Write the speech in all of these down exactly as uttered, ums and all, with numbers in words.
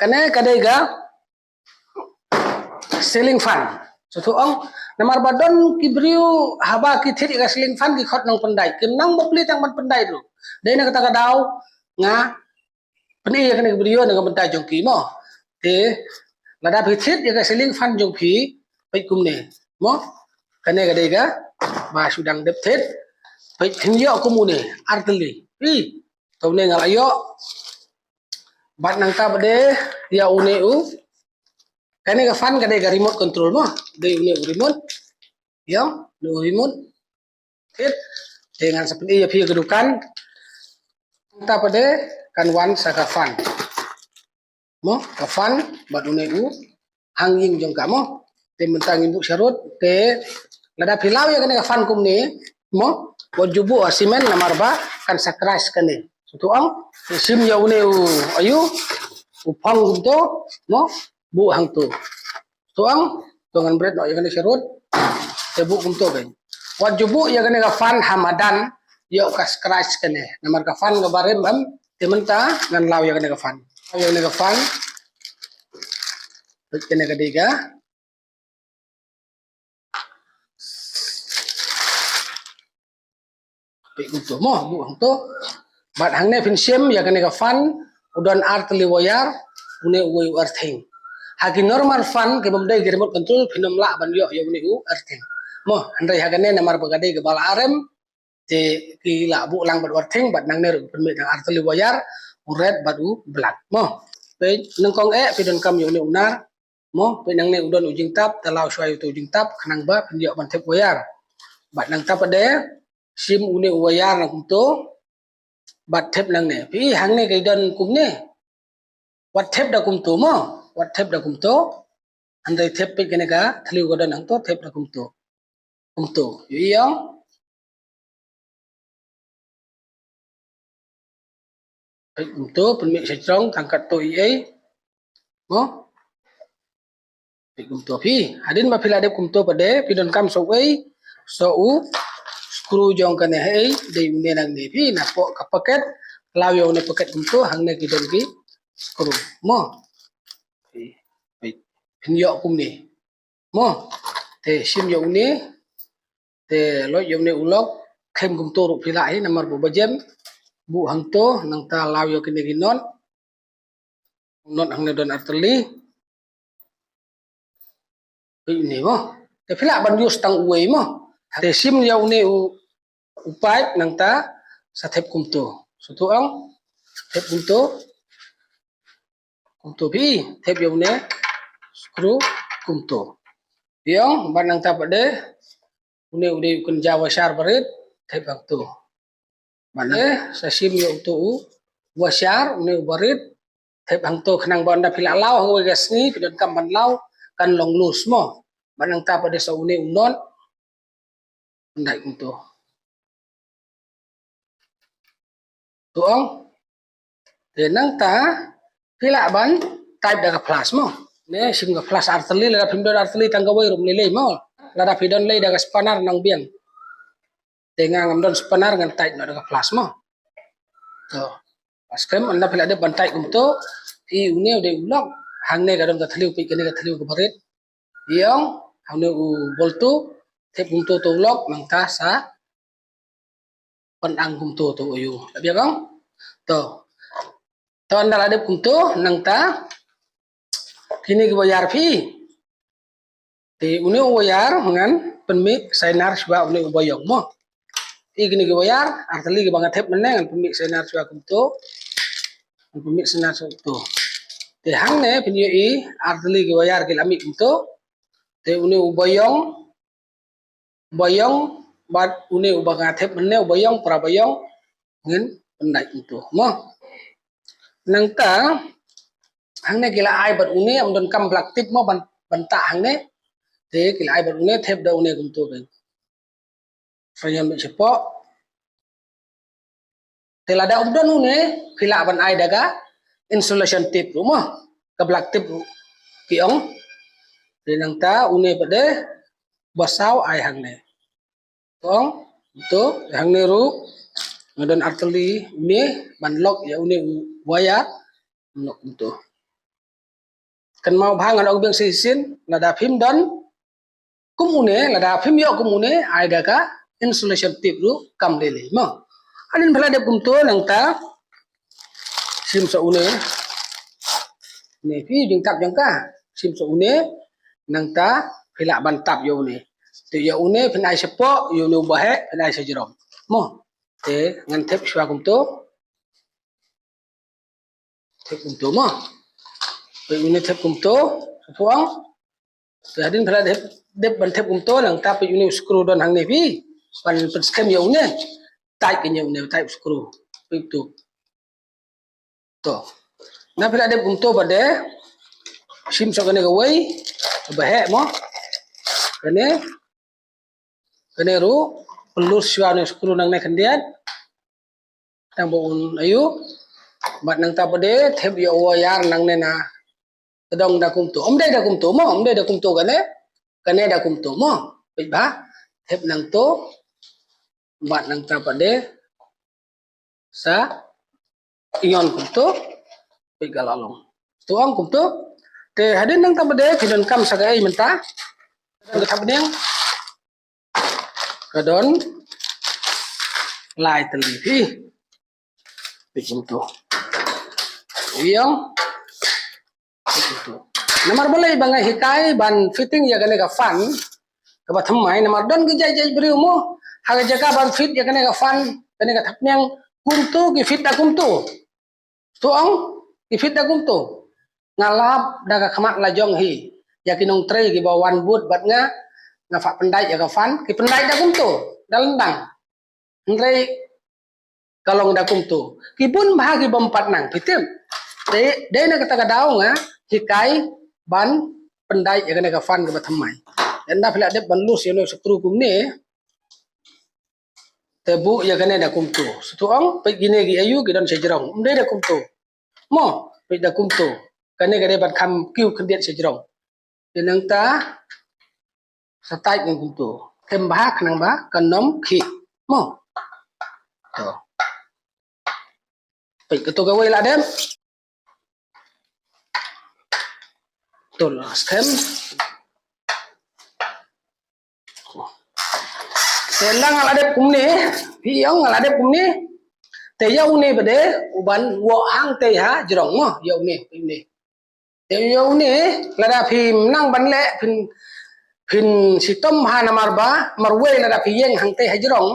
Kane ka dei ka ceiling fan. Sngewthuh ong, namar ba don ki briew haba ki thied ïa ka ceiling fan ki khot nongpyndait. Kim nang bapli tang ban pyndait ruh. Dei na kata ka daw nga pyni ïa kane ka video na ka bynta jong ki mo. Te lada phi thied ïa ka ceiling fan jong phi, peit kumne mo. Kane ka dei kaba shu dang dep thied. Peit, phin ïoh kum une, artylli. Ih, to une nga la ïoh. Bad nangta pat de ïa une u. Kane ka fan ka dei ka remote control mo. Dei une u remote. Ïa, une u remote. Thied. Te ngan sa pyni ïa phi ka dukan. Nangta pat de kan wan sa ka fan. Mo, ka fan bad une u hanging jong ka mo. Te mynta ngin buh sharud, te lada phi law ïa kane ka fan kumne mo, wat ju buh ha cement namar ba kan sa crash kane. Sngewthuh ong, te shim ïa une u, aïu, u phong kumto mo, buh hangto. Sngewthuh ong, to ngan bret noh ïa kane sharud. Te buh kumto bad wat ju buh ïa kane ka fan ha madan, ïoh ka scratch kane. Namar ka fan kaba rim em, te mynta ngan law ïa kane ka fan. Law ïa kane ka fan. Peit kane ka dei ka. Peit kumto mo, buh hangto. Bad hangne phin shim ïa kane ka fan, u don artylli wire, une uwei u earthing. Ha ki normal fan, ki bym dei ki remote control, phin ym lah ban ïoh ïa une u earthing. Mo, hynrei ha kane namar ba ka dei kaba la rem, te ki la buh lang bad u earthing, bad nangne ruh pynmih tang artylli wire, u red bad u black. Mo, peit nyngkong eh, phi donkam ïa une u nar, mo, peit nangne u don u jingtap, te law shuwa ïa uto u jingtap, khnang ba phin ïoh ban thep wire. Bad nangta pat de, shim une u wire na kumto, bad thep nangne. Phi i hangne ka don kumne. Wat thep da kumto mo. Wat thep da kumto. Hynrei thep peit kane ka thliew ka don hangto, thep da kumto. Kumto. Ïohi ong. Peit kumto, pynmih sha jrong, tang katto ei ei. Mo? Peit kumto phi. Hadien ba phi la dep kumto pat de, phi donkam sa uwei, sa u screw jong kane hei, dei une nangne phi, napoh ka packet, law ïa une packet kumto, hangne ki don ki screw. Mo? Phi, phi, phin ïoh kumne. Mo? Te shim ïa une, te loit ïa une u lock, khlem kumto ruh phi lah hi, namar ba u ba jem, buh hangto, nangta law ïa kine ki nut, nut hangne don artylli. Peit une mo. Te phi lah ban use tang uwei mo. Te shim ïa une u, u pipe nangta sa thep kumto. Sngewthuh ong. Thep kumto. Kumto phi. Thep ïa une. Screw kumto. Ïa ong, bad nangta pat de. Une u dei u kynja washer barit. Thep hangto. Bad ne, sa shim ïa uto u washer, une u barit, thep hangto khnang ba ynda phi la law ha kawei ka sngi, phi donkam ban law, kan long loose mo. Bad nangta pat de sa une u nut, pyndait kumto. To ong, te nangta, phi lah ban tight da ka pliers mo. Ne, shim ka pliers artylli, lada phim don artylli tang kawei ruh ym lei lei mo. Lada phi don lei da ka spanner nang biang. Te nga ngam don spanner ngan tight noh da ka pliers mo. To. Bad skhem ynda phi la dep ban tight kumto. Phi une u dei u lock. Hangne ka don ka thliew, peit kane ka thliew kaba rit. Ïa ong, hangne u boltu. Thep kumto to u lock, nangta sa pynang kumto to u ïu. Lap ïa ong. To. To ynda la dep kumto, nangta. Kine ki wire phi. Te une u wire ngan pynmih sainar shuwa une u ba ïong mo. Te kine ki wire, artylli kiba nga thep mynne ngan pynmih sainar shuwa kumto. Ngan pynmih sainar shuwa kumto. Te hangne phin ïohi artylli ki wire ki la mih kumto. Te une u ba ïong, ba ïong, bad une uba nga thep mynne, uba ïong, para ba ïong, ngin pyndait kumto mo. Nangta, hangne ki la ai bad une, ym donkam black tape mo ban, ban tah hangne. Te ki la ai bad une, thep da une kumto kan. Sa ïon bad shapoh. Te lada ym don une, phi lah ban ai da ka insulation tape ruh mo. Ka black tape ruh ki ong. Te nangta une pat de ba saw ai hangne. To ong, to hangne ruh nga don artylli une ban lock ïa une u wire. Lock kumto. Kynmaw bha ngan ong biang shisien, lada phim don kum une, lada phim ïoh kum une, ai da ka insulation tape ruh kam lei lei mo. Hadien phi la dep kumto nangta shim sa une. Une phi jingtap jong ka. Shim sa une nangta phi lah ban tap ïa une. Te ïa une phin ai shapoh, ïa une uba heh phin ai shajrong mo. Te ngan thep shuwa kumto. Thep kumto mo. Peit une thep kumto. Shuwa. Te hadien phi la dep, dep ban thep kumto nangta peit une u screw don hangne phi. Ban pynskhem ïa une. Tight kane ïa une, tight screw. Peit to. To. Na phi la dep kumto pat de. Shim sa kane kawei. Ba heh mo. Kane. Kane ruh, pynlut shuwa une u screw nangne khyndiat. Tang ba un ayu. Bad nangta pat de, thep ïa u wire nangne na. Te dang da kumto. Ym dei da kumto mo, ym dei da kumto kane. Kane da kumto mo. Peit bha. Thep nangto. Bad nangta pat de. Sa ïon kumto. Peit ka la long. To ong kumto. Te hadien nangta pat de phi donkam sa kaei mynta. Ka thapniang. Ka don lai tylli phi. Peit kumto. Ïong. Namar balei ba nga hikai ban fitting ïa kane ka fan kaba thymmai, namar don ki jait jait briew mo ha ka jaka ban fit ïa kane ka fan, kane ka thapniang kumto ki fit da kumto. To ong ki fit da kumto. Nga lap da ka khmat la jong hi ïa ki nongtrei kiba wan bud bad nga, nga phah pyndait ïa ka fan, ki pyndait da kumto da lyndang. Hynrei ka long da kumto. Ki bun bha ki bym pat nang, phi tip. Te dei na kata ka daw nga hikai ban pyndait ïa kane ka fan kaba thymmai. Ynda phi la dep ban lus ïa une u screw kumne. Te buh ïa kane da kumto. Shu to ong peit kine ki ayu ki don shajrong. Ym dei da kumto. Mo, peit da kumto. Kane ka dei ban kham kiew khyndiat shajrong. Te nangta sa tight ngan kumto. Khlem bha khnang ba kan ym khih. Mo. To. Peit kato kawei la dep. To la skhem. Te nang la dep kumne. Phi ïong la dep kumne. Te ïa une pat de u ban woh hangtei ha jrong mo, ïa une, une. Te ïa une, lada phi nang ban leh phin, phin shitom ha namar ba marwei lada phi ïeng hangtei ha jrong.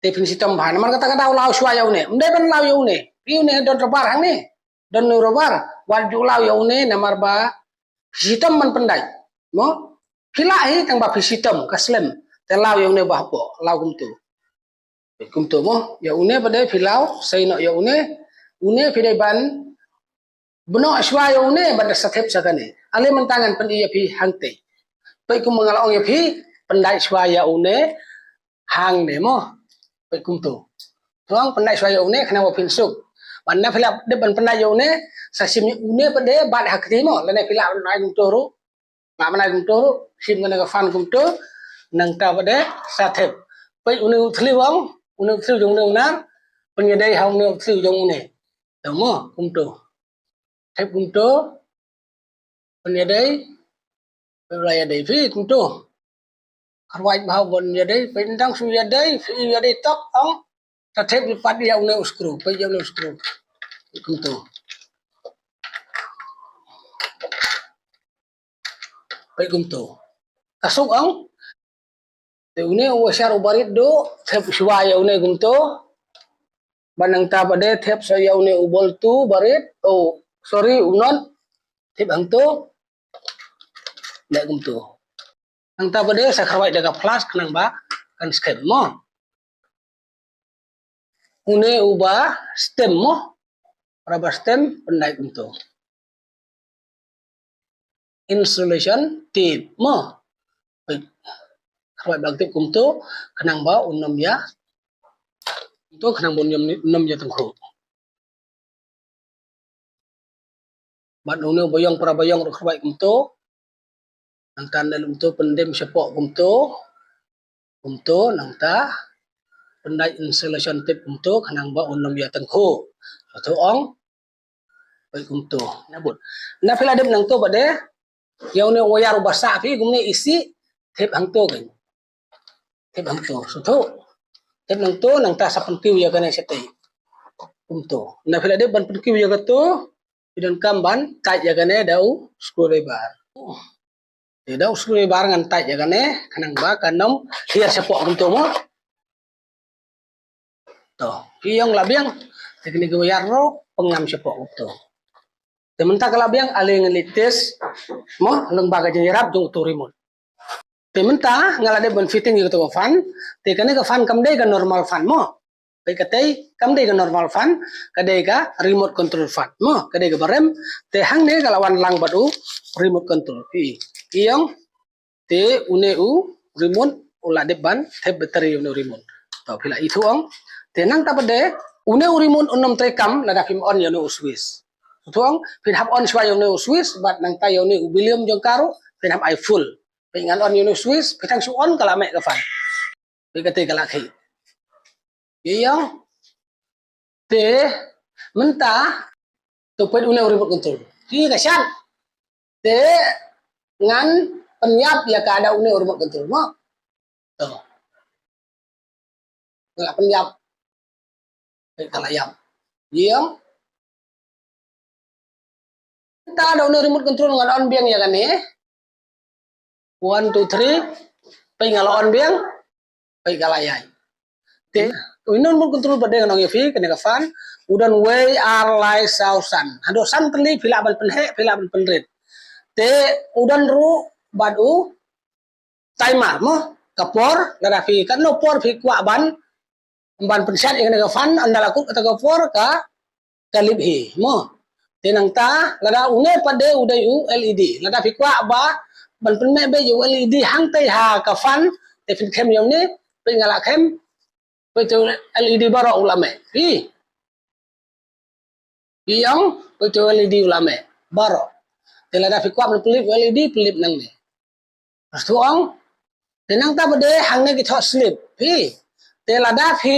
Te phin shitom ba namar kata ka daw law shuwa ïa une. Ym dei ban law ïa une. Phi une don rubber hangne. Don rubber. Wat ju law ïa une namar ba phi shitom ban pyndait. Mo? Phi lah hi tang ba phi shitom ka slem. Te law ïa une ba hapoh. Law kumto. Kumto mo. Ïa une pat de phi law. Sei noh ïa une. Une phi dei ban bnoh shuwa ïa une bad da sa thep sa kane. Ale mynta ngan pyni ïa phi hangtei. Peit kum nga la ong ïa phi, pyndait shuwa ïa une hangne mo. Peit kumto. To ong pyndait shuwa ïa une khnang ba phin suk. Bad na phi la dep ban pyndait ïa une, sa shim ïa une pat de bad ha kti mo. Lane phi la pyndait kumto ruh. Nga mynta kumto, shim kane ka fan kumto, nangta pat de sa thep. Peit une u thliew ong, une u thliew jong une u nar, pynïadei ha une u thliew jong une. Te mo kumto. Thep kumto, pynïadei, pynïadei phi kumto. Kharwait bha u ban ïadei, pynïadei shu ïadei, pynïadei tok ong. Ta thep ïa pat ïa une u screw, peit ïa une u screw. Kumto. Peit kumto. Ka suk ong. Te une u washer u barit duh, thep shuwa ïa une kumto. Bad nangta pat de thep sa ïa une u boltu barit. Oh, sorry, u nut. Thep hangto. Leh kumto. Nangta pat de sa kharwait da ka flask khnang ba kan skhem mo. Une uba stem mo. Rubber stem pyndait kumto. Insulation tape mo. Kharwait ba tape kumto khnang ba un ym ïa. Kumto khnang ba un ym, ym ïa tyngkhuh. Bad une uba ïong para ba ïong ruh kharwait kumto. Nangta ne kumto pyndem shapoh kumto. Kumto nangta pyndait insulation tape kumto khnang ba un ym ïa tyngkhuh. Hato ong Peit kumto. Na bud. Na phi la dep nangto pat de. Ïa une u wire uba sah phi kumne isi. Thep hangto kan. Thep hangto. Sngewthuh. Thep hangto nangta sa pynkiew ïa kane shatei. Kumto. Na phi la dep ban pynkiew ïa kato. Phi donkam ban tight ïa kane da u screwdriver. Te da u screwdriver ngan tight ïa kane khnang ba kan ym hiar shapoh kumto mo. To, phi ïoh la biang. Te kine ki wire ruh pynngam shapoh kumto. Te mynta ka la biang, ale ngan leit test mo lyngba ka jingïarap jong uto u remote. Te mynta nga la dep ban fitting ïa kato ka fan. Te kane ka fan kam dei ka normal fan mo. Peit katei kam dei ka normal fan, ka dei ka remote control fan mo, ka dei kaba rem. Te hangne ka la wan lang bad u remote control. Phi ïoh, te une u remote u la dep ban thep battery une u remote. To phi la ithuh ong. Te nangta pat de une u remote un ym treikam lada phim on ïa une u switch. Ithuh ong, phin hap on shuwa ïa une u switch bad nangta ïa une u volume jong ka ruh phin hap ai full. Peit ngan on ïa une u switch, phi tang shu on ka la meh ka fan. Peit katei ka la khih. Ïa ïoh. Te mynta to peit une u remote control. Ki ka shan. Te ngan pynïap ïa ka da une u remote control mo. To. Nga la pynïap. Peit ka la ïap. Ïa ïoh. Mynta da une u remote control ngan on biang ïa kane. One, two, three. Peit nga la on biang. Peit ka la ïaid. Te u remote control pat de ngan ong ïa phi kane ka fan u don wei ar lai saw san. Haduh san tylli phi lah ban pynheh, phi lah ban pynrit. Te u don ruh bad u timer mo, ka por lada phi katno por phi kwah ban ban pynshad ïa kane ka fan, ynda la kut kata ka por ka ka lip hi mo. Te nangta lada une pat de u dei u L E D. Lada phi kwah ba ban pynmeh beit ïa u L E D hangtei ha ka fan, te phin khem ïa une. Peit nga la khem. Peit u L E D baroh u la meh. Hi. Ïa ong, peit u L E D u la meh baroh. Te lada phi kwah ban pynlip u L E D, pynlip nangne. Sngewthuh ong. Te nangta pat de hangne ki thoh sleep. Phi. Te lada phi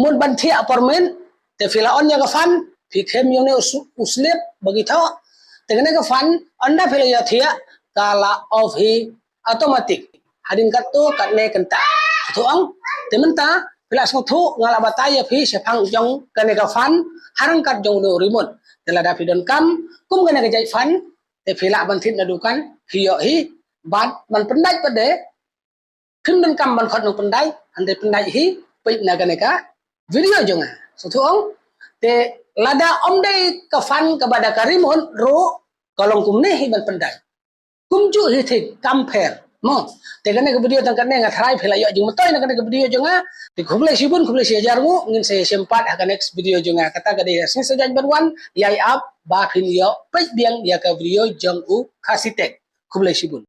mut ban thiah por mynmiet, te phi la on ïa ka fan, phi khem ïa une u s-, u sleep ba ki thoh. Te kane ka fan ynda phi la ïa thiah ka la off hi automatic. Hadien katto katne kynta. Sngewthuh ong. Te mynta phi la sngewthuh, nga la batai ïa phi shaphang jong kane ka fan ha ryngkat jong une u remote. Te lada phi donkam kum kane ka jait fan, te phi lah ban thied na dukan phi ïoh hi. Bad ban pyndait pat de, phim donkam ban khot nongpyndait, hynrei pyndait hi. Peit na kane ka video jong nga. Sngewthuh ong. Te lada ym dei ka fan kaba da ka remote ruh ka long kumne hi ban pyndait. Kumjuh hi thik, kam pher mo. Te kane ka video tang katne, nga tharai phi la ïoh jingmyntoi na kane ka video jong nga. Te khublei shibun, khublei shihajar nguh, ngin sa ïashem pat ha ka next video jong nga. Kata ka dei ha sngi Saitjaiñ ban wan, ïai ap ba phin ïoh peit biang ïa ka video jong u Khasi Tech. Khublei shibun.